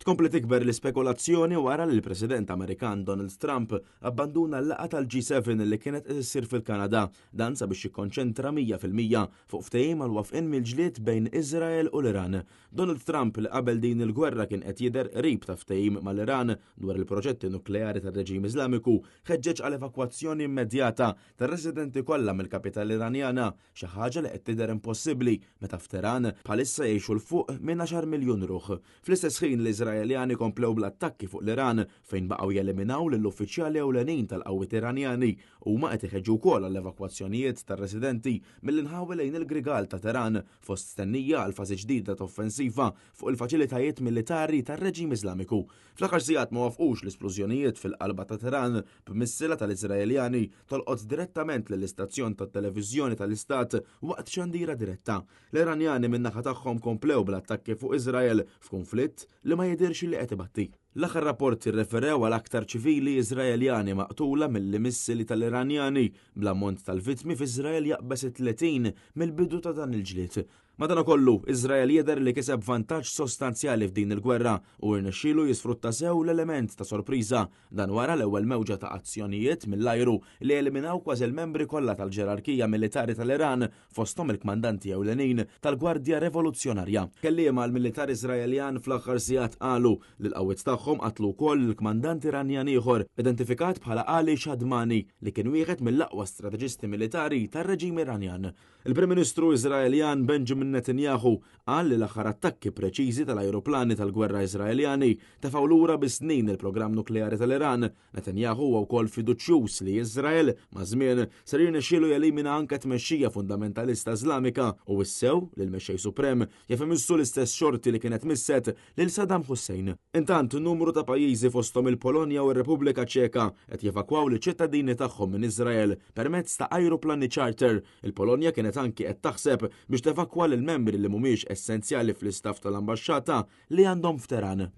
Tkompli tikber l-ispekulazzjoni wara li l-President Amerikan Donald Trump abbanduna l-laqgħa tal-G7 li kienet qed issir fil-Kanada, dan sabiex jikkonċentra 100% fuq ftehim għal waqfien mill-ġlied bejn Iżrael u l-Iran. Donald Trump li qabel din il-gwerra kien qed jidher qrib ta' ftehim mal-Iran dwar il-proġetti nukleari tar-reġim Iżlamiku, ħeġġeġ għal evakwazzjoni immedjata tar-residenti kollha mill-kapitali Iranjana, xi ħaġa li qed tidher impossibbli meta f'Teheran bħalissa jgħixu 'l fuq minn għaxar miljun ruħ. Fl-istess ħin l-Iżraeljani komplew bl-attakki fuq l-Iran fejn baqgħu jeliminaw lill-uffiċjali ewlenin tal-qawwiet Iranjani. Huma qed iħeġġu wkoll għall-evakwazzjonijiet tar-residenti mill-inħawi lejn il-Grigal ta' Teheran fost stennija għal fażi ġdida ta' offensiva fuq il-faċilitajiet militari tar-reġim Iżlamiku. Fl-aħħar sigħat ma wafqux l-isplużjonijiet fil-qalba ta' Teheran b'missila tal-Iżraeljani tolqot direttament lill-istazzjon tat-televiżjoni tal-istat waqt xandira diretta. L-Iranjani min-naħa tagħhom komplew bl-attakki fuq Iżrael f'kunflitt li ma jidhirx li qed ibatti. L-aħħar rapporti rreferew għal aktar ċivili Iżraeljani maqtula milli missili tal-Iranjani, bl-ammont tal-vittmi f'Iżrael jaqbeż it-30 mill-bidu ta' dan il-ġlied. Madanakollu, Iżrael jidher li kiseb vantaġġ sostanzjali f'din il-gwerra u rnexxielu jisfrutta sew l-element ta' sorpriża. Dan wara l-ewwel mewġa ta' azzjonijiet mill-ajru li eliminaw kważi l-membri kollha tal-ġerarkija militari tal-Iran, fosthom il-kmandanti ewlenin tal-Gwardja Revoluzzjonarja. Kelliema għall-militar Iżraeljan fl-aħħar sigħat qalu li l-qawwiet tagħhom qatlu wkoll lill-kmandant Iranjan ieħor, identifikat bħala Ali Shadmani, li kien wieħed mill-aqwa strateġisti militari tar-reġim Iranjan. Il-Prim Ministru Iżraeljan Benjamin Netanyahu qal li l-aħħar attakki preċiżi tal-ajruplani tal-gwerra Iżraeljani tefgħu lura bi snin il-programm nukleari tal-Iran. Netanyahu huwa wkoll fiduċjuż li Iżrael, maż-żmien, ser jirnexxielu jelimina anke t-tmexxija fundamentalista Iżlamika u wissew li l-Mexxej Suprem jaf imissu l-istess xorti li kienet misset lil Saddam Hussein. Intant, numru ta' pajjiżi fosthom il-Polonja u r-Repubblika Ċeka qed jevakwaw liċ-ċittadini tagħhom minn Iżrael permezz ta' ajruplani charter. Il-Polonja kienet anki qed taħseb biex tevakwa lill-membri li mhumiex essenzjali fl-istaff tal-ambaxxata li għandhom f'Teheran.